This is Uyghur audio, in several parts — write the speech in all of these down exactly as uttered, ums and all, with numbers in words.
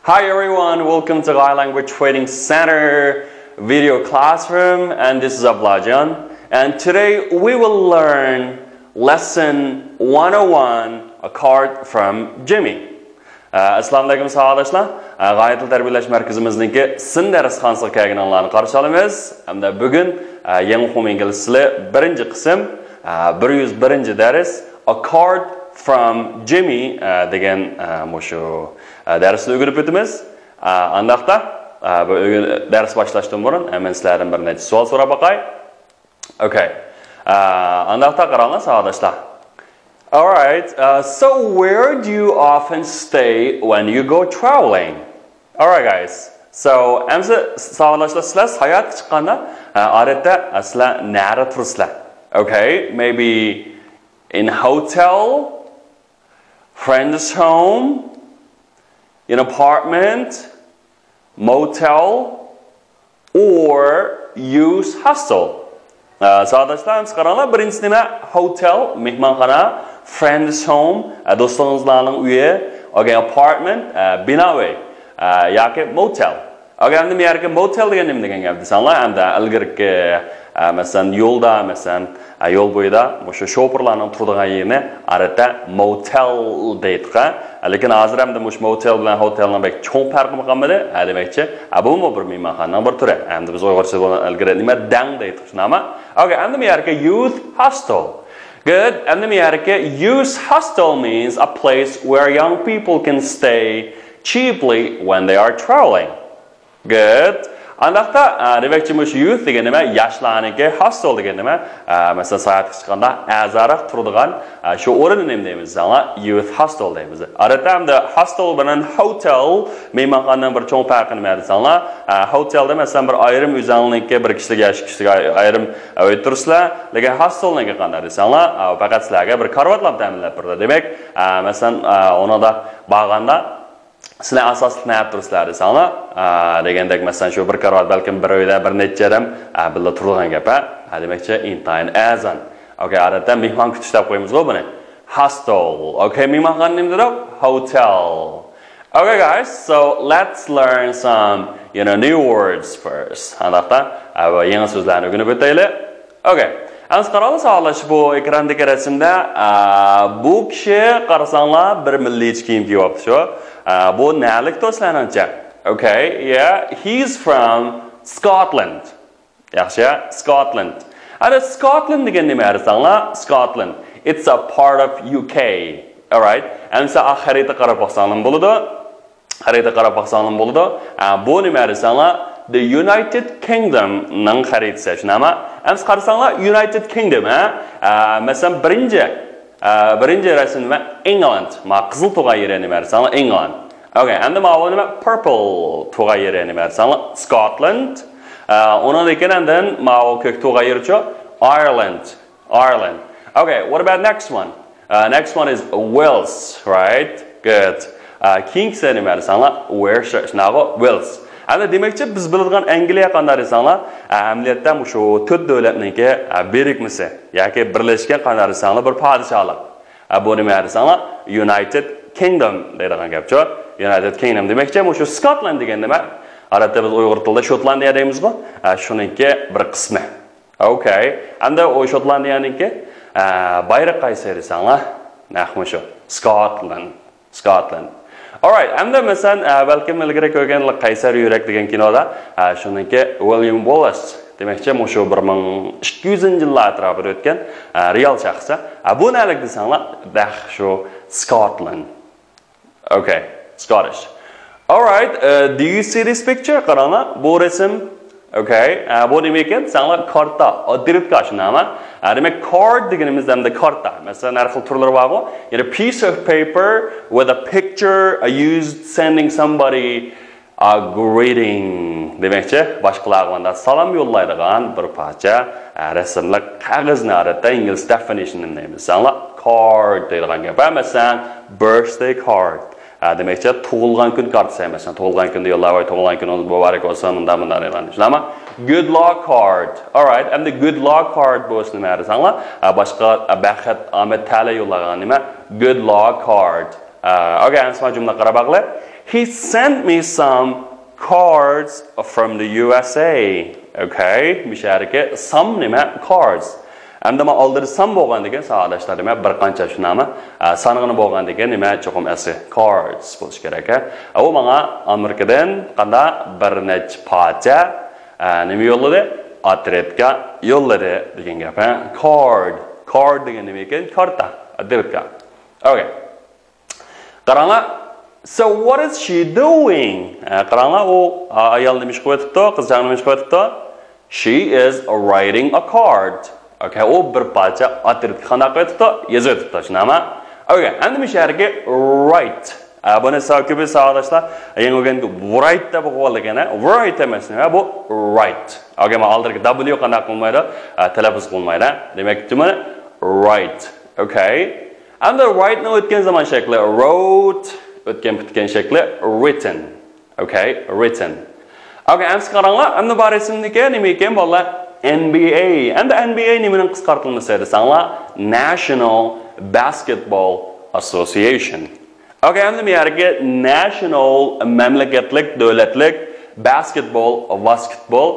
Hi everyone, welcome to Thai Language Training Center video classroom, and this is Ablajan, and today we will learn lesson one oh one, a card from Jimmy. ئەسسالامۇ ئەلەيكۇم ساۋاقداشلار. غايە تىل تەربىيەلەش مەركىزىمىزنىڭكى سىن دەرسخانىسىغا كەلگىنىڭلارنى قارشى ئالىمىز. ھەمدە بۈگۈن يېڭى ئوقۇم ئىنگلىز تىلى بىرىنچى قىسىم، بىر يۈز بىرىنچى دەرس، A Card from Jimmy دېگەن مۇشۇ دەرسنى ئۆگىنىپ ئۆتىمىز. ئانداقتا، بۇ ئۆگىن-، دەرس باشلاشتىن بۇرۇن مەن سىلەردىن بىر نەچچە سوئال سوراپ باقاي. Okay. ئانداقتا قاراڭلار ساۋاقداشلار. Alright, uh, so where do you often stay when you go traveling? Alright guys. So, ئەمسە ساۋاقداشلار، سىلەر ساياھەتكە چىققاندا، ئادەتتە سىلەر نەدە تۇرىسىلەر؟ Okay, maybe in hotel, friend's home, in apartment, motel, or use hostel. ساۋاقداشلار، ئەمسە قاراڭلار، بىرىنچىسى نېمە؟ Hotel، مېھمانخانا، friend's home، دوستىڭىزلارنىڭ ئۆيى، okay, apartment، بىنا ئۆي، ياكى motel. Okay, ئەمدى بۇ يەردىكى motel دېگەن نېمە دېگەن گەپ دېسەڭلار، ئەمدى ئىلگىرىكى، مەسىلەن، يولدا، مەسىلەن، يول بويىدا مۇشۇ شوپۇرلارنىڭ تۇرىدىغان يېرىنى ئادەتتە motel دەيدىغان. لېكىن ھازىر ئەمدى مۇشۇ motel بىلەن hotelنىڭ بەك چوڭ پەرقىمۇ قالمىدى. ھە، دېمەكچى، ھە، بۇمۇ بىر مېھمانخانىنىڭ بىر تۈرى. ئەمدى بىز ئۇيغۇرچە بۇنى ئىلگىرى نېمە دەڭ دەيتتۇق، شۇنداقمۇ؟ Okay, ئەمدى بۇ يەردىكى youth hostel. Good. ئەمدى بۇ يەردىكى youth hostel means a place where young people can stay cheaply when they are traveling. Good. ئانداقتا، ئە، دېمەكچى، مۇشۇ youth دېگەن نېمە؟ ياشلارنىڭكى، hostel دېگەن نېمە؟ ئە، مەسىلەن، ساياھەتكە چىققاندا ئەرزانراق تۇرىدىغان، ئە، شۇ ئورۇننى نېمە دەيمىز دېسەڭلار، youth hostel دەيمىز. ئادەتتە ئەمدى hostel بىلەن hotel مېھمانخانىنىڭ بىر چوڭ پەرقى نېمە دېسەڭلار، ئە، hotelدا مەسىلەن بىر ئايرىم ئۆزۈڭلارنىڭكى بىر كىشىلىك، ياكى ئىككى كىشىلىك ئاي-، ئايرىم ئۆيدە تۇرىسىلەر. لېكىن hostelنىڭكى قانداق دېسەڭلار، ئە، پەقەت سىلەرگە بىر كارىۋاتلا تەمىنلەپ بېرىدۇ. دېمەك، ئە، مەسىلەن، ئە، ئۇنىڭدا بارغاندا سىلەر ئاساسلىق نەدە تۇرىسىلەر دېسەڭلار، ئە، دېگەندەك، مەسىلەن، شۇ بىر كارىۋات، بەلكىم بىر ئۆيدە بىر نەچچە ئادەم، ئە، بىللە تۇرىدىغان گەپ، ھە؟ ھە، دېمەكچى، ئىنتايىن ئەرزان. Okay, ئادەتتە مېھمان كۈتۈش دەپ قويىمىزغۇ بۇنى. Hostel. Okay, مېھمانخانا نېمە دېدۇق؟ Hotel. Okay, guys, so let's learn some, you know, new words first. ئانداقتا، ئە، يېڭى سۆزلەرنى ئۆگىنىپ ئۆتەيلى. Okay. ئەمسە قاراڭلار ساۋاقداش، بۇ ئېكراندىكى رەسىمدە، ئە، بۇ كىشى قارىساڭلار بىر مىللىيچە كىيىم كىيىۋاپتۇ شۇ. ئە، بۇ نەلىكتۇ سىلەرنىڭچە؟ Okay, yeah, he's from Scotland. ياخشى، Scotland. ئەنە Scotland دېگەن نېمە دېسەڭلار؟ Scotland. It's a part of U K. Alright. ئەمسە خەرىتە قاراپ باقساڭلار بولىدۇ. خەرىتە قاراپ باقساڭلار بولىدۇ. ئە، بۇ نېمە دېسەڭلار، The United Kingdom نىڭ خەرىتىسى، شۇنداقمۇ؟ ئەمسە قارىساڭلار، United Kingdom، ھە؟ ئە، مەسىلەن، بىرىنچى، ئە، بىرىنچى رەسىم نېمە؟ England. ما قىزىل تۇرغان يېرى نېمە دېسەڭلار، England. Okay, ئەمدى ماۋۇ نېمە؟ Purple تۇرغان يېرى نېمە دېسەڭلار، Scotland. ئە، ئۇنىڭدىن كېيىن ئاندىن ماۋۇ كۆك تۇرغان يېرىچۇ؟ Ireland. Ireland. Okay, what about next one? Uh, next one is Wales, right? Good. Uh, كېيىنكىسى نېمە دېسەڭلار؟ Wales، شۇنداقغۇ؟ Wales. ئەمدى دېمەكچى، بىز بىلىدىغان ئەنگلىيە قانداق دېسەڭلار، ئە، ئەمەلىيەتتە مۇشۇ تۆت دۆلەتنىڭكى، ئە، بىرىكمىسى ياكى بىرلەشكەن قانداق دېسەڭلار بىر پادىشاھلىق. ئە، بۇ نېمە دېسەڭلار؟ United Kingdom دەيدىغان گەپچۇ. United Kingdom دېمەكچى، مۇشۇ Scotland دېگەن نېمە؟ ئادەتتە بىز ئۇيغۇر تىلىدا شوتلاندىيە دەيمىزغۇ. ئە، شۇنىڭكى بىر قىسمى. Okay. ئەمدى ئۇ شوتلاندىيەنىڭكى، ئە، بايرىقى قايسى دېسەڭلار؟ نەق مۇشۇ. Scotland. Scotland. Alright. ئەمدى مەسىلەن، ئە، بەلكىم ئىلگىرى كۆرگەن قەيسەر يۈرەك دېگەن كىنودا، ئە، شۇنىڭكى William Wallace دېمەكچى، مۇشۇ بىر مىڭ ئىككى يۈزىنچى يىللار ئەتراپىدا ئۆتكەن، ئە، رېئال شەخس. ئە، بۇ نەلىك دېسەڭلار، نەق شۇ Scotland. Okay, Scottish. Alright, uh, do you see this picture? قاراڭلار، بۇ رەسىم. Okay, uh, بۇ نېمە ئىكەن؟ ساڭلار كارتا، ئوتتىرىتكا شۇنداقمۇ؟ ئە، دېمەك، كارت دېگىنىمىز ئەمدى كارتا. مەسىلەن، ھەر خىل تۈرلىرى بارغۇ. يەنى piece of paper with a picture used sending somebody a greeting. دېمەكچى، باشقىلارغا مۇنداق سالام يوللايدىغان بىر پارچە، ئە، رەسىملىك قەغەزنى ئادەتتە ئىنگلىز دېفىنىشنىنى دەيمىز. ساڭلار كارت دەيدىغان گەپ. ھە، مەسىلەن، birthday card. ھە، دېمەكچى، تۇغۇلغان كۈن كارتىسى، مەسىلەن، تۇغۇلغان كۈندە يوللاۋاي، تۇغۇلغان كۈنىڭىز مۇبارەك بولسۇن، مۇنداق، مۇنداق دەيدىغان. شۇنداقمۇ؟ Good luck card. Alright, ئەمدى good luck card بولسا نېمە دېسەڭلار؟ ھە، باشقا، ھە، بەخت، ئامەت، تەلەي يوللىغان نېمە؟ Good luck card. ئە، okay، ئەمسە جۈملە قاراپ باقىلى. He sent me some cards from the U S A. Okay, مۇشۇ يەردىكى some نېمە؟ Cards. ئەمدى مانا ئالدىدا some بولغاندىكىن، ساۋاقداشلار، نېمە، بىر قانچە شۇنداقمۇ؟ ئە، سانغىنى بولغاندىكىن، نېمە، چوقۇم ئەسلى cards بولۇشى كېرەك. ئە، ئۇ ماڭا ئامېرىكىدىن قانداق بىر نەچچە پارچە، ئە، نېمە يوللىدى؟ ئوترېتكا يوللىدى دېگەن گەپ، ھە؟ Card. Card دېگەن نېمە ئىكەن؟ كارتا. ئوترېتكا. Okay. قاراڭلار. So what is she doing? ئە، قاراڭلار، ئۇ، ئا، ئايال نېمە ئىش قىلىۋېتىپتۇ؟ قىزچاق نېمە ئىش قىلىۋېتىپتۇ؟ She is writing a card. Okay، ئۇ بىر پارچە ئوترېتكا قانداق قىلىۋېتىپتۇ؟ يېزىۋېتىپتۇ، شۇنداقمۇ؟ Okay، ئەمدى مۇشۇ يەردىكى write. ئە، بۇنى سا-، كۆپى ساۋاقداشلار يېڭى ئۆگەنگەن write دەپ ئوقۇۋالىدىكەن، ھە؟ Write ئەمەس، نېمە بۇ؟ Write. Okay، مانا ئالدىدىكى W قانداق قىلمايدۇ؟ ئە، تەلەپپۇز قىلمايدۇ، ھە؟ دېمەك، تۈمىنى write. Okay. ئەمدى write نىڭ ئۆتكەن زامان شەكلى wrote، ئۆتكەن پۈتكەن شەكلى written. Okay، written. Okay، ئەمسە قاراڭلار، ئەمدى بۇ رەسىمدىكى نېمە ئىكەن، بالىلار؟ N B A. ئەمدى N B A نېمىنىڭ قىسقارتىلمىسى دېسەڭلار، National Basketball Association. Okay، ئەمدى بۇ يەردىكى national، مەملىكەتلىك، دۆلەتلىك، basketball، ۋاسكېتبول،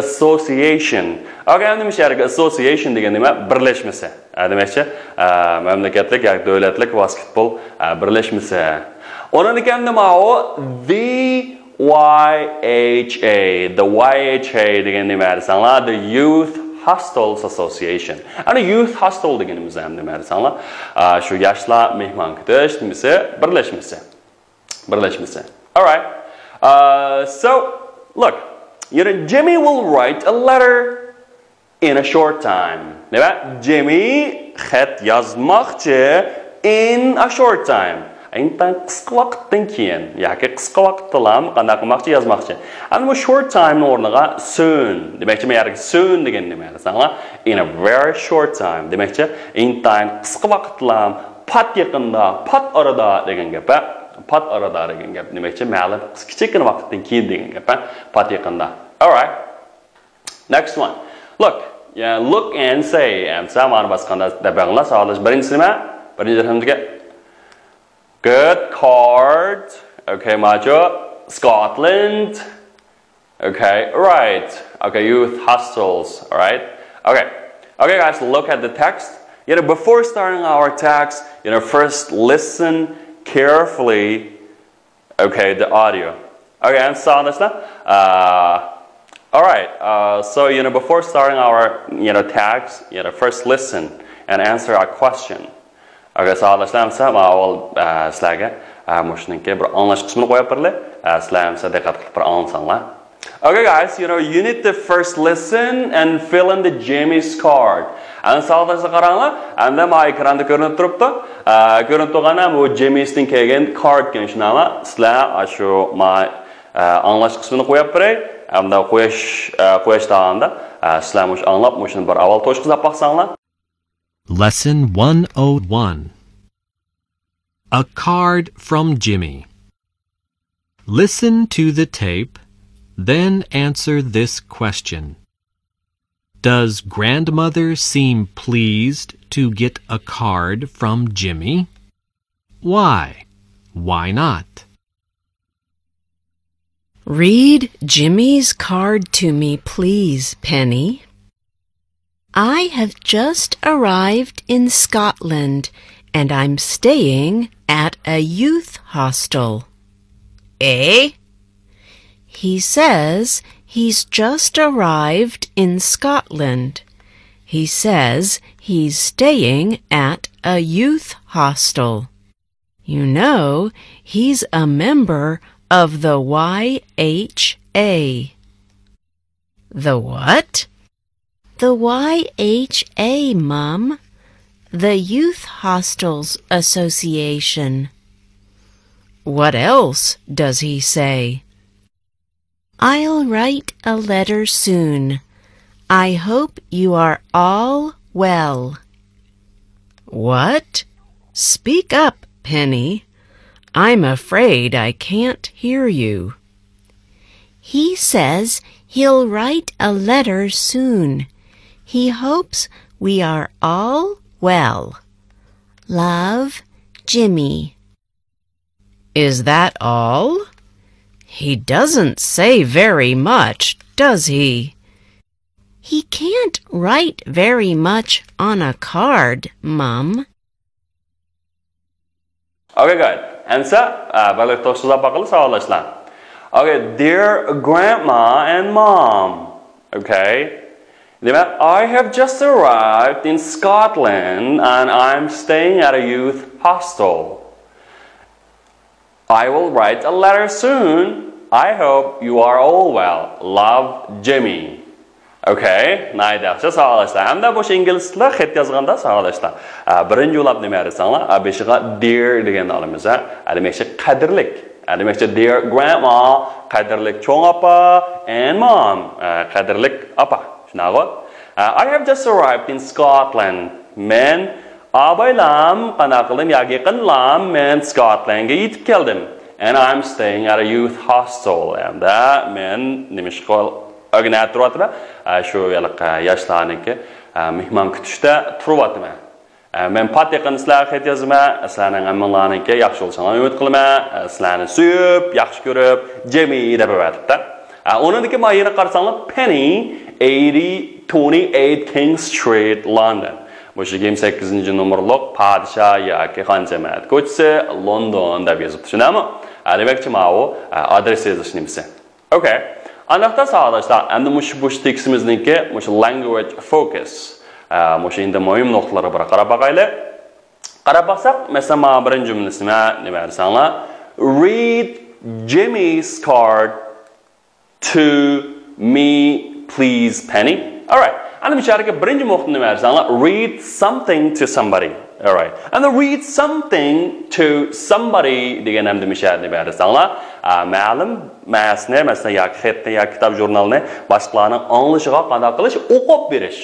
association. Okay، ئەمدى مۇشۇ يەردىكى association دېگەن نېمە؟ بىرلەشمىسى. ئە، دېمەكچى، ئە، مەملىكەتلىك ياكى دۆلەتلىك ۋاسكېتبول، ئە، بىرلەشمىسى. ئۇنىڭدىن كېيىن نېمە ئۇ؟ The Y H A. The Y H A دېگەن نېمە دېسەڭلار؟ The Youth Hostels Association. ئەنە Youth Hostel دېگىنىمىز ھەم نېمە دېسەڭلار؟ ئە، شۇ ياشلار مېھمان كۈتۈش نېمىسى؟ بىرلەشمىسى. بىرلەشمىسى. Alright. Uh, so, look, you know, Jimmy will write a letter in a short time. نېمە؟ جىممى خەت يازماقچى in a short time. ئىنتايىن قىسقا ۋاقىتتىن كېيىن ياكى قىسقا ۋاقىتتىلا قانداق قىلماقچى؟ يازماقچى. ئەمدى بۇ short time نىڭ ئورنىغا soon دېمەكچى. مەن يەرگە soon دېگەن نېمە دېسەڭلار، in a very short time دېمەكچى. ئىنتايىن قىسقا ۋاقىتتىلا، پات يېقىندا، پات ئارىدا دېگەن گەپ، ھە؟ پات ئارىدا دېگەن گەپ دېمەكچى. مەلۇم قىسقا، كىچىككىنە ۋاقىتتىن كېيىن دېگەن گەپ، ھە؟ پات يېقىندا. Alright. Next one. Look. Yeah, look and say. ئەمسە مانا باسقاندا دەپ بېقىڭلار، ساۋاقداش. بىرىنچىسى نېمە؟ بىرىنچى رەسىمدىكى. Good card. Okay، ماچۇ. Scotland. Okay, right. Okay, youth hostels. All right. Okay. Okay, guys, look at the text. You know, before starting our text, you know, first listen carefully. Okay, the audio. Okay, and so understand. Uh, all right. Uh, so you know, before starting our you know tags, you know, first listen and answer our question. Okay, ساۋاقداشلار، ئەمسە ماۋۇ ئاۋۋال، ئە، سىلەرگە، ئە، مۇشۇنىڭكى بىر ئاڭلاش قىسمىنى قويۇپ بېرىلى. ئە، سىلەر ئەمسە دىققەت قىلىپ بىر ئاڭلىساڭلار. Okay, guys, you know, you need to first listen and fill in the Jimmy's card. ئەمدى ساۋاقداشلار قاراڭلار. ئەمدى ما ئېكراندا كۆرۈنۈپ تۇرۇپتۇ. ئە، كۆرۈنۈپ تۇرغان بۇ Jimmy'ستىن كەلگەن card ئىكەن، شۇنداقمۇ؟ سىلەر ئاشۇ ما، ئە، ئاڭلاش قىسمىنى قويۇپ بېرەي. ئەمدى قويۇش، ئە، قويۇش تاغاندا، ئە، سىلەر مۇشۇ ئاڭلاپ، مۇشۇنى بىر ئاۋۋال توشقۇزلاپ باقساڭلار. Lesson one oh one. A card from Jimmy. Listen to the tape, then answer this question. Does grandmother seem pleased to get a card from Jimmy? Why? Why not? Read Jimmy's card to me, please, Penny. I have just arrived in Scotland and I'm staying at a youth hostel. Eh? He says he's just arrived in Scotland. He says he's staying at a youth hostel. You know, he's a member of the Y H A. The what? The Y H A, Mum. The Youth Hostels Association. What else does he say? I'll write a letter soon. I hope you are all well. What? Speak up, Penny. I'm afraid I can't hear you. He says he'll write a letter soon. He hopes we are all well. Love, Jimmy. Is that all? He doesn't say very much, does he? He can't write very much on a card, Mum. Okay, good. ئەمسە بىرلىكتە توشۇزلاپ باقىلى ساۋاقداشلار. Okay, dear grandma and mom. Okay. دېمەك, I have just arrived in Scotland and I'm staying at a youth hostel. I will write a letter soon. I hope you are all well. Love, Jimmy. Okay, ناھايىتى ياخشى ساۋاقداشلار. ھەمدە مۇشۇ ئىنگلىز تىلى خەت يازغاندا ساۋاقداشلار. بىرىنچى بولۇپ نېمە دېسەڭلار, بېشىغا dear دېگەننى ئالىمىز. دېمەكچى قەدىرلىك. دېمەكچى dear grandma, قەدىرلىك چوڭ ئاپا, and mom, قەدىرلىك ئاپا. شۇنداقغۇ? I have just arrived in Scotland. مەن ئابايلام قانداق قىلدىم ياكى يېقىنلام مەن سكاتلەندگە يېتىپ كەلدىم. And I'm staying at a youth hostel. ھەمدە مەن نېمىشقا ئۆگىنە تۇرۇۋاتىمەن. شۇ ياشلارنىڭكى مېھمان كۈتۈشتە تۇرۇۋاتىمەن. مەن پات يېقىندا سىلەرگە خەت يازىمەن. سىلەرنىڭ ھەممىڭلارنىڭكى ياخشى بولۇشىڭلارنى ئۈمىد قىلىمەن. سىلەرنى سۆيۈپ ياخشى كۆرۈپ جېمى دەپ ئەۋەتىپتە. ئۇنىڭدىكى ما يەنە قارىساڭلار, Penny, eighty, twenty-eight King Street, London. مۇشۇ يىگىرمە سەككىزىنچى نومۇرلۇق پادىشاھ ياكى خان جەمەت كوچىسى، لوندون دەپ يېزىپتۇ. شۇنداقمۇ؟ دېمەكچى ماۋۇ ئادرېس يېزىش نېمىسى. Okay. ئانداقتا ساۋاقداشلار, ئەمدى مۇشۇ بۇش تېكىستىمىزنىڭكى مۇشۇ language focus مۇشۇ ئەمدى مۇھىم نۇقتىلىرىغا بىر قاراپ باقايلى. قاراپ باقساق, مەسىلەن, مانا بىرىنچى جۈملىسى نېمە دېسەڭلار, Read Jimmy's card to me, please, Penny. Alright. ئەمدى مۇشۇ يەردىكى بىرىنچى نۇقتا نېمە دېسەڭلار, read something to somebody. Alright. ئەمدى read something to somebody دېگەن ئەمدى مۇشۇ يەردە نېمە دېسەڭلار, مەلۇم نەرسىنى, مەسىلەن, ياكى خەتنى ياكى كىتاب ژۇرنالنى باشقىلارنىڭ ئاڭلىشىغا قانداق قىلىش, ئوقۇپ بېرىش.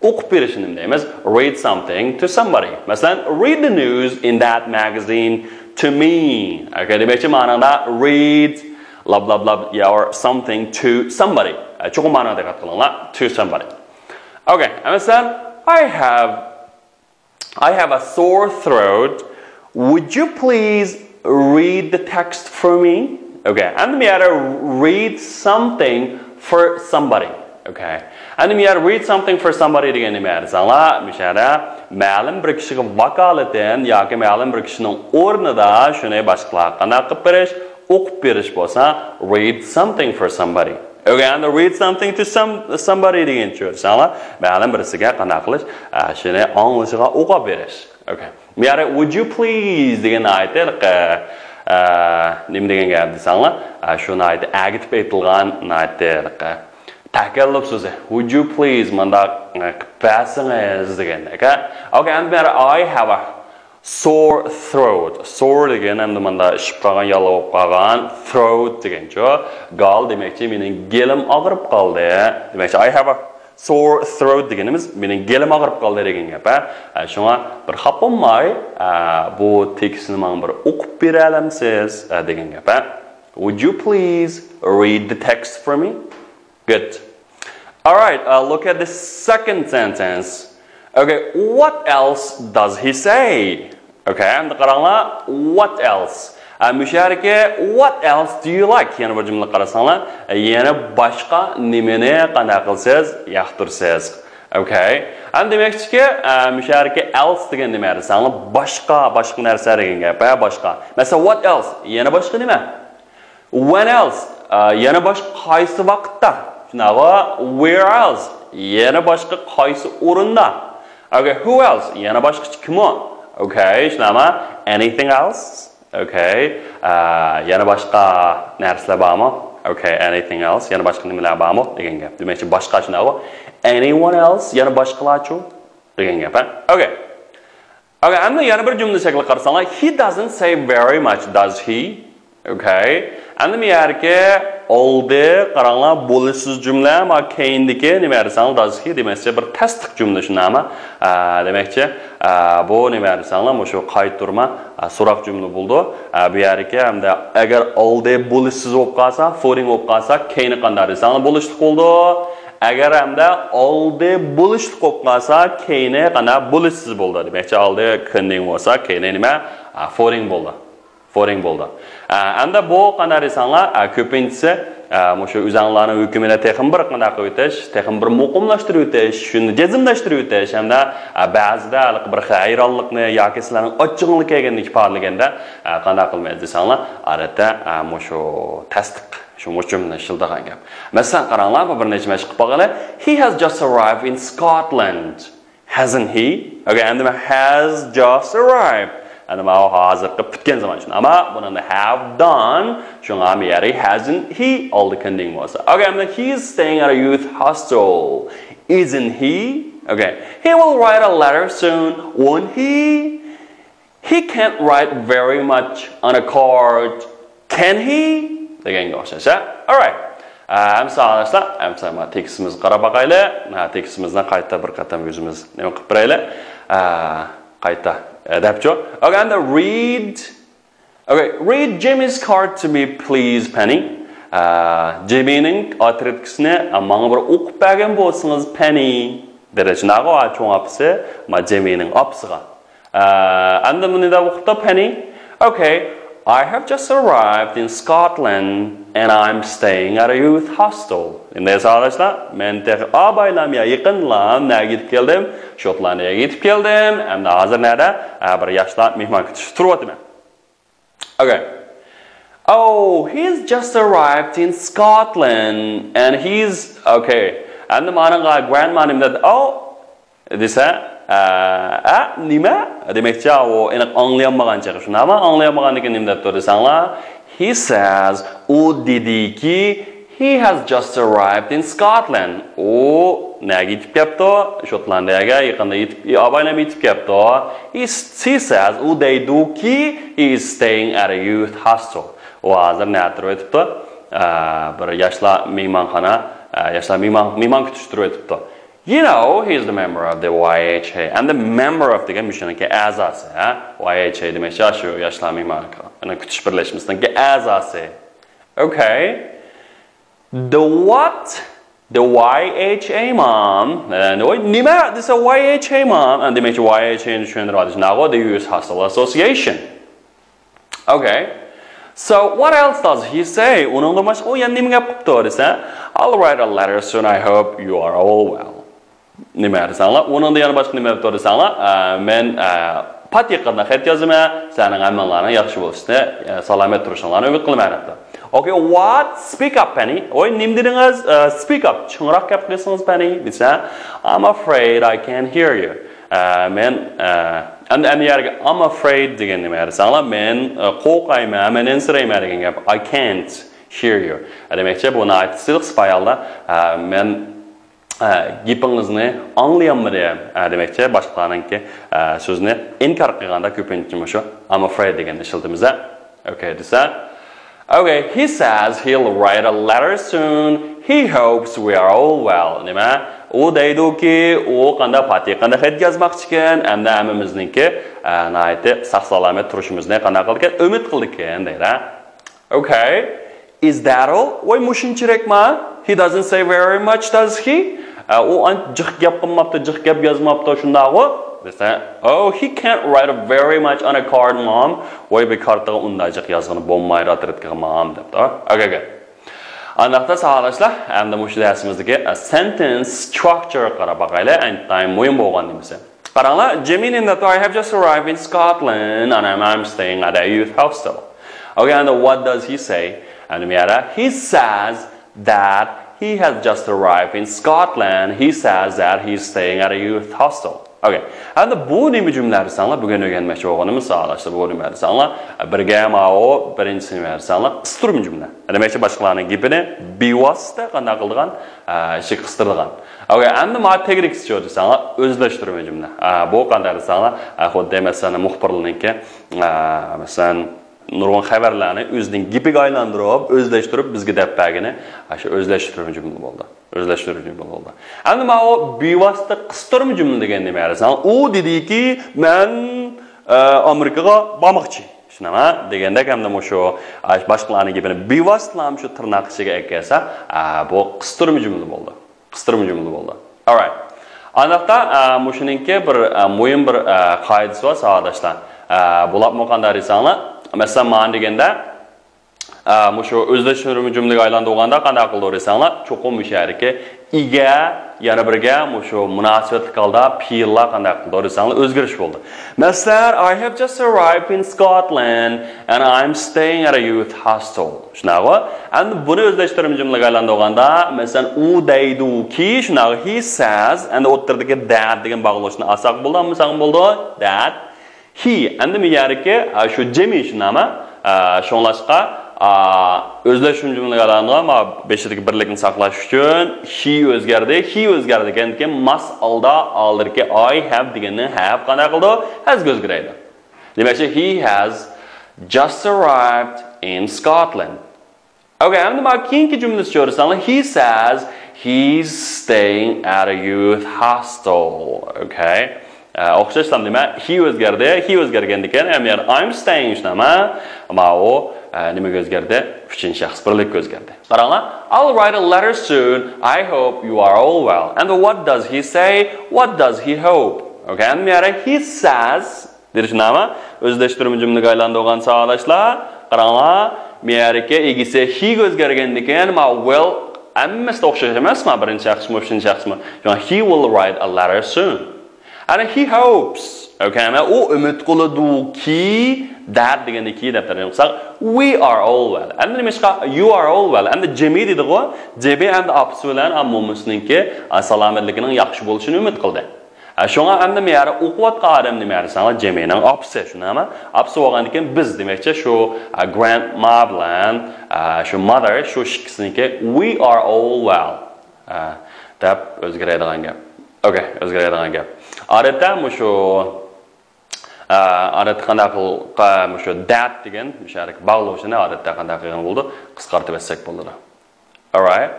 ئوقۇپ بېرىشنى نېمە دەيمىز? Read something to somebody. مەسىلەن, read the news in that magazine to me. Okay, دېمەكچى مانىڭدا read blah blah blah or something to somebody. چوقۇم مانىغا دىققەت قىلىڭلار. To somebody. Okay, مەسىلەن, I have I have a sore throat. Would you please read the text for me? Okay, ئەمدى مۇ يەردە read something for somebody. Okay. ئەمدى مۇ يەردە read something for somebody دېگەن نېمە دېسەڭلار, مۇشۇ يەردە مەلۇم بىر كىشىگە ۋاكالىتەن ياكى مەلۇم بىر كىشىنىڭ ئورنىدا شۇنى باشقىلارغا قانداق قىلىپ بېرىش, ئوقۇپ بېرىش بولسا, read something for somebody. Okay, ئەمدى read something to some, somebody دېگەنچە كۆرسەڭلار, مەلۇم بىرسىگە قانداق قىلىش, شۇنى ئاڭلىشىغا ئوقۇپ بېرىش. Okay. مۇ يەردە would you please دېگەن ناھايىتى نېمە دېگەن گەپ دېسەڭلار, شۇ ناھايىتى ئەگىتىپ ئېيتىلغان ناھايىتى تەكەللۇپ سۆزى. Would you please مانداق قىلىپ بەرسىڭىز دېگەن. Okay, ئەمدى مۇ يەردە I have a sore throat. Sore دېگەن ئەمدى ماندا ئىششىپ قالغان, ياللۇغ بولۇپ قالغان. Throat دېگەنچۇ, گال دېمەكچى مېنىڭ گېلىم ئاغرىپ قالدى. دېمەكچى I have a sore throat دېگىنىمىز مېنىڭ گېلىم ئاغرىپ قالدى دېگەن گەپ. شۇڭا بىر خاپا بولماي, بۇ تېكىستنى ماڭا بىر ئوقۇپ بېرەلەمسىز دېگەن گەپ. Would you please read the text for me? Good. Alright, look at the second sentence. Okay, what else does he say? Okay, ئەمدى قاراڭلار, what else? مۇشۇ يەردىكى what else do you like? يەنە بىر جۈملە قارىساڭلار, يەنە باشقا نېمىنى قانداق قىلىسىز, ياقتۇرىسىز? Okay. ئەمدى دېمەكچىكى, مۇشۇ يەردىكى else دېگەن نېمە دېسەڭلار, باشقا, باشقا نەرسە دېگەن گەپ, ھە, باشقا. مەسىلەن, what else? يەنە باشقا نېمە? When else? يەنە باشقا قايسى ۋاقىتتا? شۇنداقغۇ? Where else? يەنە باشقا قايسى ئورۇندا? Okay, who else? يەنە باشقىچە كىمۇ? Okay, شۇنداقمۇ? Anything else? Okay, يەنە باشقا نەرسىلەر بارمۇ? Okay, anything else? يەنە باشقا نېمىلەر بارمۇ دېگەن گەپ. دېمەكچى باشقا شۇنداقغۇ? Anyone else? يەنە باشقىلارچۇ دېگەن گەپ, ھە? Okay. Okay, ئەمدى يەنە بىر جۈملە شەكلىگە قارىساڭلار, he doesn't say very much, does he? Okay. ئەمدى مۇ يەردىكى ئالدى قاراڭلار, بولۇشسىز جۈملە, ما كەينىدىكى نېمە دېسەڭلار, does he دېمەكچى بىر تەستىق جۈملە, شۇنداقمۇ? دېمەكچى بۇ نېمە دېسەڭلار, مۇشۇ قايتۇرما سوراق جۈملە بولىدۇ. بۇ يەردىكى ئەمدى ئەگەر ئالدى بولۇشسىز بولۇپ قالسا, foreign بولۇپ قالسا, كەينى قانداق دېسەڭلار, بولۇشلۇق بولىدۇ. ئەگەر ئەمدى ئالدى بولۇشلۇق بولۇپ قالسا, كەينى قانداق, بولۇشسىز بولىدۇ. دېمەكچى ئالدى كۈندىن بولسا, كەينى نېمە, foreign بولىدۇ. بورىڭ بولىدۇ. ئەمدى بۇ قانداق دېسەڭلار، كۆپىنچىسى مۇشۇ ئۆزۈڭلارنىڭ ھۆكمىنى تېخىمۇ بىر قانداق قىلىۋېتىش، تېخىمۇ بىر مۇقىملاشتۇرۇۋېتىش، شۇنى جەزملەشتۈرۈۋېتىش ھەمدە بەزىدە ھېلىقى بىر خىل ھەيرانلىقنى ياكى سىلەرنىڭ ئاچچىقىڭلار كەلگەندىن ئىپادىلىگەندە قانداق قىلىمىز دېسەڭلار، ئادەتتە مۇشۇ تەستىق، شۇ مۇشۇ جۈملىنى ئىشلىتىدىغان گەپ. مەسىلەن، قاراڭلار، بۇ بىر نەچچە مەشىق قىلىپ باقايلى. He has just arrived in Scotland. Hasn't he? Okay, ئەمدى مەن has just arrived. ئەمدى ماۋۇ ھازىرقى پۈتكەن زامان ئۈچۈن. ئەمما بۇنىڭدا have done، شۇڭا مەيەرى hasn't he ئالدى كەندىن بولسا. Okay, ئەمدى he's staying at a youth hostel. Isn't he? Okay, he will write a letter soon, won't he? He can't write very much on a card, can he? دېگەنگە ئوخشاش، ھە؟ Alright. ئەمسە ئاداشلار، ئەمسە ما تېكىستىمىزگە قاراپ باقايلى. ھە، تېكىستىمىزنى قايتا بىر قېتىم ئۆزىمىز نېمە قىلىپ بېرەيلى. ئە، قايتا، ئە، دەپچۇ. Okay, and read. Okay, read Jimmy's card to me, please, Penny. ئە، جىممىنىڭ ئاترېتكىسىنى، ئە، ماڭا بىر ئوقۇپ بەرگەن بولسىڭىز، پەننى. دېدى، شۇنداقغۇ، ئا، چوڭ ئاپىسى، ما جىممىنىڭ ئاپىسىغا. ئە، ئەمدى بۇنى دەپ ئوقۇپتۇ، پەننى. Okay, I have just arrived in Scotland and I'm staying at a youth hostel. ئەمدى ساۋاقداشلار، مەن تېخى ئابايلام يا يېقىنلا نەگە يېتىپ كەلدىم؟ شوتلاندىيەگە يېتىپ كەلدىم. ئەمدى ھازىر نەدە؟ ئە، بىر ياشلار مېھمان كۈتۈشتە تۇرۇۋاتىمەن. Okay. Oh, he's just arrived in Scotland and he's okay. ئەمدى مانىڭغا grandma نېمە دەپ، oh، دېسە، ئە، ئە، نېمە؟ دېمەكچى، ئۇ ئېنىق ئاڭلىيالمىغان چېغى. شۇنداقمۇ؟ ئاڭلىيالمىغاندىكىن نېمە دەپتۇ دېسەڭلار، he says، ئۇ دېدىكى، he has just arrived in Scotland. ئۇ نەگە يېتىپ كەپتۇ؟ شوتلاندىيەگە يېقىندا يېتىپ، ئابايلام يېتىپ كەپتۇ. He, he says، ئۇ دەيدۇكى، he is staying at a youth hostel. ئۇ ھازىر نەدە تۇرۇۋېتىپتۇ؟ ئە، بىر ياشلار مېھمانخانا، ئە، ياشلار مېھمان، مېھمان كۈتۈشتە تۇرۇۋېتىپتۇ. You know, he's the member of the Y H A. ئەمدى member of دېگەن مۇشۇنىڭكى ئەزاسى، ھە؟ Y H A دېمەكچى، شۇ ياشلار مېھمانخانا كۈتۈش بىرلەشمىسىنىڭكى ئەزاسى. Okay. The what? The Y H A mom. ئە، نېمە دېسە Y H A mom. ئە، دېمەكچى، Y H A نى چۈشەندۈرۈۋاتىدۇ. شۇنداقغۇ، the Youth Hostel Association. Okay. So, what else does he say? ئۇنىڭدىن باشقا ئۇ يەنە نېمە گەپ قىپتۇ دېسە، I'll write a letter soon, I hope you are all well. نېمە دېسەڭلار، ئۇنىڭدا يەنە باشقا نېمە دەپتۇ دېسەڭلار، ئە، مەن، ئە، پات يېقىندا خەت يازىمەن، سەنىڭ ھەممىڭلارنىڭ ياخشى بولۇشىنى، ئە، سالامەت تۇرۇشۇڭلارنى ئۈمىد قىلىمەن دەپتۇ. Okay, what? Speak up, Penny. ئوي، نېمە دېدىڭىز؟ ئە، speak up. چىڭراق گەپ قىلسىڭىز، پەننى، دېسە، I'm afraid I can't hear you. ئە، مەن، ئە، ئەمدى، ئەمدى يەرگە I'm afraid دېگەن نېمە دېسەڭلار، مەن، ئە، قورقايمەن، مەن ئەنسىرەيمەن دېگەن گەپ. I can't hear you. ئە، دېمەكچى، بۇ ناھايىتى سىلىق سىپايى ھالدا، ئە، مەن، ئە، گېپىڭىزنى ئاڭلىيالمىدىم. ئە، دېمەكچى، باشقىلارنىڭكى، ئە، سۆزىنى ئىنكار قىلغاندا كۆپىنچە مۇشۇ I'm afraid دېگەننى ئىشلىتىمىز. Okay دېسە. Okay, he says he'll write a letter soon. He hopes we are all well. نېمە؟ ئۇ دەيدۇكى، ئۇ قانداق پات يېقىندا خەت يازماقچىكەن، ئەمدى ھەممىمىزنىڭكى، ئە، ناھايىتى ساق-سالامەت تۇرۇشىمىزنى قانداق قىلىدىكەن؟ ئۈمىد قىلىدىكەن دەيدۇ. Okay. Is that all? ۋاي، مۇشۇنچىلىكما؟ He doesn't say very much, does he? ئە، ئۇ ئانچە جىق گەپ قىلماپتۇ، جىق گەپ يازماپتۇ، شۇنداقغۇ؟ دېسە، Oh, he can't write very much on a card, Mom. ۋاي، بىر كارتىغا ئۇنداق جىق يازغىلى بولمايدۇ، ئاترېتكىغا، مام، دەپتۇ. Okay, okay. ئانداقتا ساۋاقداشلار، ئەمدى مۇشۇ دەرسىمىزدىكى، ئە، sentence structure قاراپ باقايلى، ئەنتايىن مۇھىم بولغان نېمىسى. قاراڭلار، جىممى نېمە دەپتۇ؟ I have just arrived in Scotland and I'm, I'm staying at a youth hostel. Okay, and what does he say? ئەمدى مەيەردە، he says that he has just arrived in Scotland. He says that he's staying at a youth hostel. Okay. ئەمدى بۇ نېمە جۈملە دېسەڭلار، بۈگۈن ئۆگەنمەكچى بولغىنىمىز ساۋاقداشلار، بۇ نېمە دېسەڭلار، بىرگە ماۋۇ بىرىنچىسى نېمە دېسەڭلار، قىستۇرما جۈملە. دېمەكچى، باشقىلارنىڭ گېپىنى بىۋاسىتە قانداق قىلىدىغان؟ ئە، ئىشىك قىستۇرىدىغان. ئەگەر ئەمدى مانا تەگلىكسىچۇ دېسەڭلار، ئۆزلەشتۈرمە جۈملە. ئە، بۇ قانداق دېسەڭلار، ئە، خۇددى مەسىلەن مۇخبىرلارنىڭكى، ئە، مەسىلەن، نۇرغۇن خەۋەرلەرنى ئۆزىنىڭ گېپىگە ئايلاندۇرۇپ، ئۆزلەشتۈرۈپ بىزگە دەپ بەرگىنى، ئە، شۇ ئۆزلەشتۈرمە جۈملە بولدى. ئۆزلەشتۈرمە جۈملە بولدى. ئەمدى ماۋۇ بىۋاسىتە قىستۇرما جۈملە دېگەن نېمە دېسەڭلار، ئۇ دېدىكى، مەن، ئە، ئامېرىكىغا بارماقچى. شۇنداقمۇ؟ دېگەندەك ئەمدى مۇشۇ، ئە، باشقىلارنىڭ گېپىنى بىۋاسىتىلا مۇشۇ تىرناق ئىچىگە ئەكەلسە، ئە، بۇ قىستۇرما جۈملە بولدى. قىستۇرما جۈملە بولدى. Alright. ئانداقتا، ئە، مۇشۇنىڭكى بىر، ئە، مۇھىم بىر، ئە، قائىدىسى بار، ساۋاقداشلار. ئە، بۇلارمۇ قانداق دېسەڭلار، مەسىلەن، مانا دېگەندە، ئا، مۇشۇ ئۆزلەشتۈرمە جۈملىگە ئايلاندۇرغاندا قانداق قىلىدۇ دېسەڭلار، چوقۇم مۇشۇ يەردىكى ئىگە يەنە بىرگە مۇشۇ مۇناسىۋەتلىك ھالدا پېئىللار قانداق قىلىدۇ دېسەڭلار، ئۆزگىرىش بولدى. مەسىلەن، I have just arrived in Scotland and I'm staying at a youth hostel. شۇنداقغۇ؟ ئەمدى بۇنى ئۆزلەشتۈرمە جۈملىگە ئايلاندۇرغاندا، مەسىلەن، ئۇ دەيدۇكى، شۇنداقغۇ، he says، ئەمدى ئوتتۇرىدىكى that دېگەن باغلىنىشنى ئالساق بولىدۇ، ئەمدى ساڭا بولىدۇ، that. He، ئەمدى بۇ يەردىكى، ئا، شۇ جىمى شۇنداقمۇ؟ ئا، شۇڭلاشقا، ئا، ئۆزلەشتۈرمە جۈملىگە ئايلاندۇرغان، ما، بېشىدىكى بىرلىكنى ساقلاش ئۈچۈن he ئۆزگەردى، he ئۆزگەردى دېگەندىكىن ماس ئالدا ئالدىدىكى I have دېگەننى have قانداق قىلىدۇ؟ Has گە ئۆزگىرەيدۇ. دېمەكچى، he has just arrived in Scotland. Okay، ئەمدى مانا كېيىنكى جۈملىسى كۆرسەڭلار، he says he's staying at a youth hostel. Okay. ئە، ئوخشاشلا دېمە، he ئۆزگەردى، he ئۆزگەرگەندىكىن، ئەمدى يەنە I'm staying شۇنداقمۇ؟ ماۋۇ، ئە، نېمىگە ئۆزگەردى؟ ئۈچىنچى شەخس بىرلىككە ئۆزگەردى. قاراڭلار، I'll write a letter soon. I hope you are all well. And what does he say? What does he hope? Okay، ئەمدى يەنە he says دېدى شۇنداقمۇ؟ ئۆزلەشتۈرمە جۈملىگە ئايلاندۇرغان ساۋاقداشلار. قاراڭلار، مەيەردىكى ئىگىسى he گە ئۆزگەرگەندىكىن، ما will ھەممىسىدە ئوخشاش ئەمەسمۇ، بىرىنچى شەخسمۇ، ئۈچىنچى شەخسمۇ. شۇڭا he will write a letter soon. And he hopes. Okay، مانا ئۇ ئۈمىد قىلىدۇكى، that دېگەندىكى دەپ تەرجىمە قىلساق، we are all well. ئەمدى نېمىشقا you are all well؟ ئەمدى جىمى دېدىغۇ، جىمى ئەمدى ئاپىسى بىلەن، ئا، مومىسىنىڭكى، ئا، سالامەتلىكىنىڭ ياخشى بولۇشىنى ئۈمىد قىلدى. ئە، شۇڭا ئەمدى مەيەردە ئوقۇۋاتقان ئادەم نېمە دېسەڭلار، جىمىنىڭ ئاپىسى، شۇنداقمۇ؟ ئاپىسى بولغاندىكىن بىز دېمەكچى، شۇ، ئە، grandma بىلەن، ئە، شۇ mother، شۇ ئىككىسىنىڭكى we are all well، ئە، دەپ ئۆزگىرەيدىغان گەپ. Okay، ئۆزگىرەيدىغان گەپ. ئادەتتە مۇشۇ، ئە، ئادەتتە قانداق قىل-، قا-، مۇشۇ that دېگەن مۇشۇ يەردىكى باغلىۋېلىشنى ئادەتتە قانداق قىلغىلى بولىدۇ؟ قىسقارتىپ ئەتسەك بولىدۇ. Alright.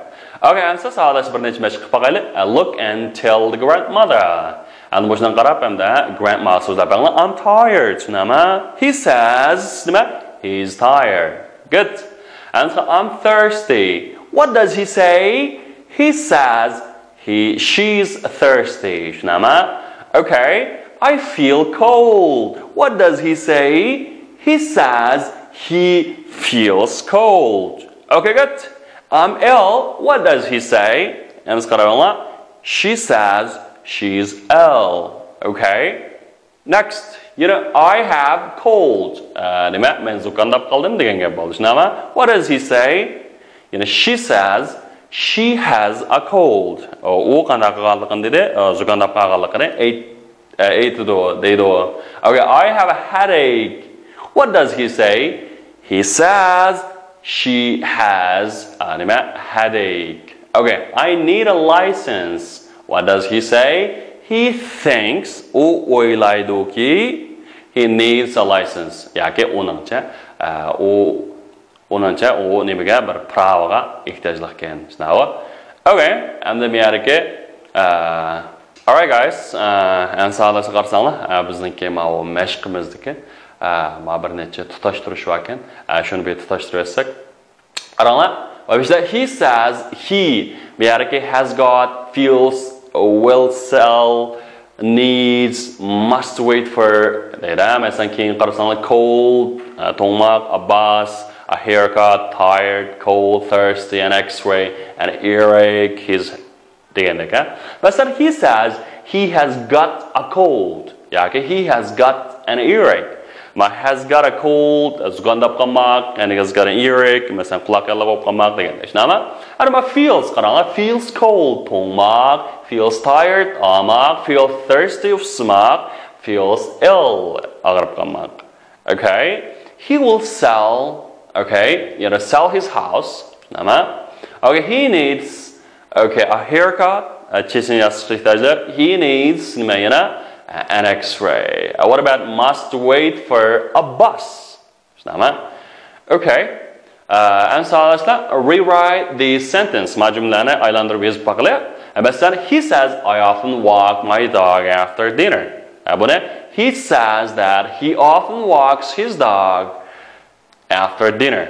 Okay، ئەمسە ساۋاقداش بىر نەچچە مەشىق قىلىپ باقايلى. Uh, look and tell the grandmother. ئەمدى مۇشۇنىڭغا قاراپ ھەمدە grandma سۆزلەپ بەڭلار. I'm tired. شۇنداقمۇ؟ He says، نېمە؟ He's tired. Good. ئەمسە I'm thirsty. What does he say? He says he, she's thirsty. شۇنداقمۇ؟ Okay. I feel cold. What does he say? He says he feels cold. Okay, good. I'm ill. What does he say? ئەمسە قاراپ بېقىڭلار. She says she's ill. Okay. Next. يەنە I have cold. ئە، نېمە؟ مەن زۇكامداپ قالدىم دېگەن گەپ بولدى. شۇنداقمۇ؟ What does he say? يەنە she says she has a cold. ئۇ، ئۇ قانداق قىلغانلىقىنى دېدى، ئە، زۇكامداپ قالغانلىقىنى ئېيت-، ئە، ئېيتىدۇ، دەيدۇ. Okay, I have a headache. What does he say? He says she has a نېمە؟ Headache. Okay, I need a license. What does he say? He thinks، ئۇ ئويلايدۇكى، he needs a license. ياكى ئۇنىڭچە، ئە، ئۇ، ئۇنىڭچە ئۇ نېمىگە؟ بىر پىراۋىغا ئېھتىياجلىق ئىكەن. شۇنداقمۇ؟ Okay، ئەمدى بۇ يەردىكى، ئە، Alright guys، ئە، ئەمسە ھازىر قارىساڭلار، ئە، بىزنىڭكى ماۋۇ مەشقىمىزدىكى، ئە، ماۋۇ بىر نەچچە تۇتاشتۇرۇش باركەن. ئە، شۇنى بىر تۇتاشتۇرۇۋەتسەك. قاراڭلار. ۋە بىزدە he says he، بۇ يەردىكى has got، feels، will sell، needs، must wait for دەيدۇ. مەسىلەن، كېيىن قارىساڭلار، cold، ئە، توڭماق، a bus، a haircut، tired، cold، thirsty، an X-ray، an earache، his دېگەندەك، ھە؟ مەسىلەن، he says he has got a cold ياكى he has got an earache. ما has got a cold، زۇكامداپ قالماق، and he has got an earache، مەسىلەن، قۇلاق ياللۇغى بولۇپ قالماق دېگەندەك. شۇنداقمۇ؟ ئەنە ما feels، قاراڭلار، feels cold، توڭماق، feels tired، ئاغرىماق، feels thirsty، ئۇسسىماق، feels ill، ئاغرىپ قالماق. Okay. He will sell. Okay. يەنە sell his house. نېمە؟ Okay. He needs. Okay. A haircut. ئە، چېچىنى ياسىتىشقا ئېھتىياجلىق. He needs. نېمە يەنە؟ ئە، an X-ray. ئە، what about must wait for a bus? شۇنداقمۇ؟ Okay. ئە، ئەمسە ساۋاقداشلار، rewrite the sentence. ما جۈملىلەرنى ئايلاندۇرۇپ يېزىپ باقىلى. ئە، مەسىلەن، he says, I often walk my dog after dinner. ئە، بۇنى، he says that he often walks his dog after dinner.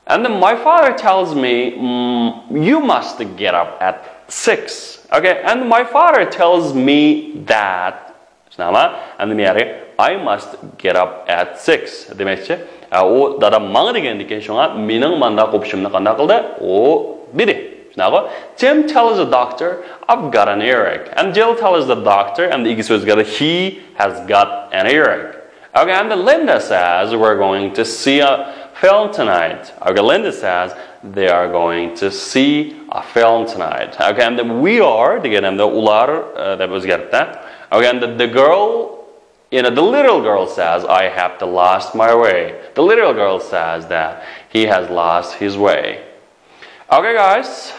And my father tells me, mm, you must get up at six. Okay, and my father tells me that. شۇنداقمۇ؟ ئەمدى مەيەردە I must get up at six دېمەكچى. ئە، ئۇ دادام ماڭا دېگەندىكىن، شۇڭا مېنىڭ مانداق قوپۇشۇمنى قانداق قىلدى؟ ئۇ دېدى. شۇنداقغۇ؟ Jim tells the doctor, "I've got an earache." And Jill tells the doctor, and ئىگىسى ئۆزگەردى, "He has got an earache." Okay, and Linda says, "We're going to see a film tonight." Okay, Linda says, "They are going to see a film tonight." Okay, and we are دېگەن ئەمدى ئۇلار، ئە، دەپ ئۆزگەرتتى. Okay, and the, the girl, you know, the little girl says, "I have to lost my way." The little girl says that he has lost his way. Okay, guys.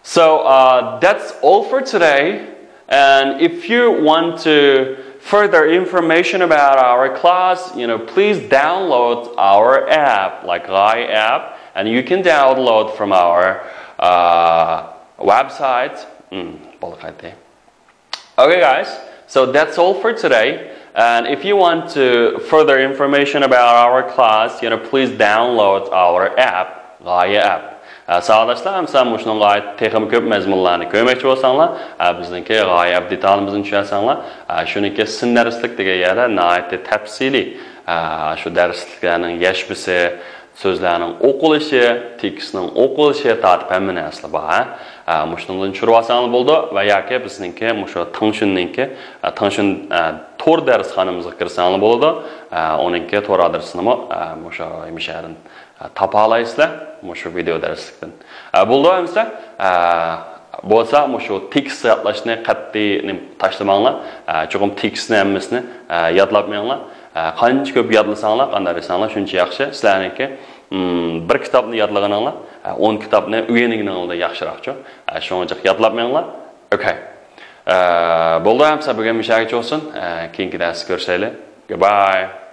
So, uh, that's all for today. And if you want to further information about our class, you know, please download our app, like غاية app, and you can download from our, uh, website. م، بولدى قايتى. Okay, guys, so that's all for today. And if you want to further information about our class, you know, please download our app, غايە app. ئە، ساۋاقداشلار، ئەمسە مۇشۇنىڭغا ئائىت تېخىمۇ كۆپ مەزمۇنلارنى كۆرمەكچى بولساڭلار، ئە، بىزنىڭكى غايە app دېتالىمىزنى چۈشەرسەڭلار، ئە، شۇنىڭكى سىن دەرسلىك دېگەن يەردە ناھايىتى تەپسىلىي، ئە، شۇ دەرسلىكلەرنىڭ يەشمىسى، سۆزلەرنىڭ ئوقۇلۇشى، تېكىستنىڭ ئوقۇلۇشى تارتىپ ھەممە نەرسىلەر بار، ھە. ئە، مۇشۇنىڭدىن چۈشۈرۈۋالساڭلار بولىدۇ ۋە ياكى بىزنىڭكى مۇشۇ تېڭشۈننىڭكى، ئە، تېڭشۈن، ئە، تور دەرسخانىمىزغا كىرسەڭلار بولىدۇ. ئە، ئۇنىڭكى تور ئادرېسىنىمۇ، ئە، مۇشۇ يېمىشەدىن، ئە، تاپالايسىلەر، مۇشۇ ۋىدېئو دەرسلىكتىن. ئە، بولدى ئەمسە، ئە، بولسا مۇشۇ تېكىست يادلاشنى قەتئىي نېمە تاشلىماڭلار. ئە، چوقۇم تېكىستنى ھەممىسىنى، ئە، يادلاپ مېڭىڭلار. ئە، قانچە كۆپ يادلىساڭلار، قانداق دېسەڭلار، شۇنچە ياخشى. سىلەرنىڭكى، م، بىر كىتابنى يادلىغىنىڭلار، ئە، ئون كىتابنى ئۆگەنگىنىڭلاردىن ياخشىراقچۇ. ئە، شۇڭا جىق يادلاپ مېڭىڭلار. ئوكەي. ئە، بولدى، ئەمسە بۈگۈن مۇشۇ يەرگىچە بولسۇن. ئە، كېيىنكى دەرستە كۆرۈشەيلى. Goodbye.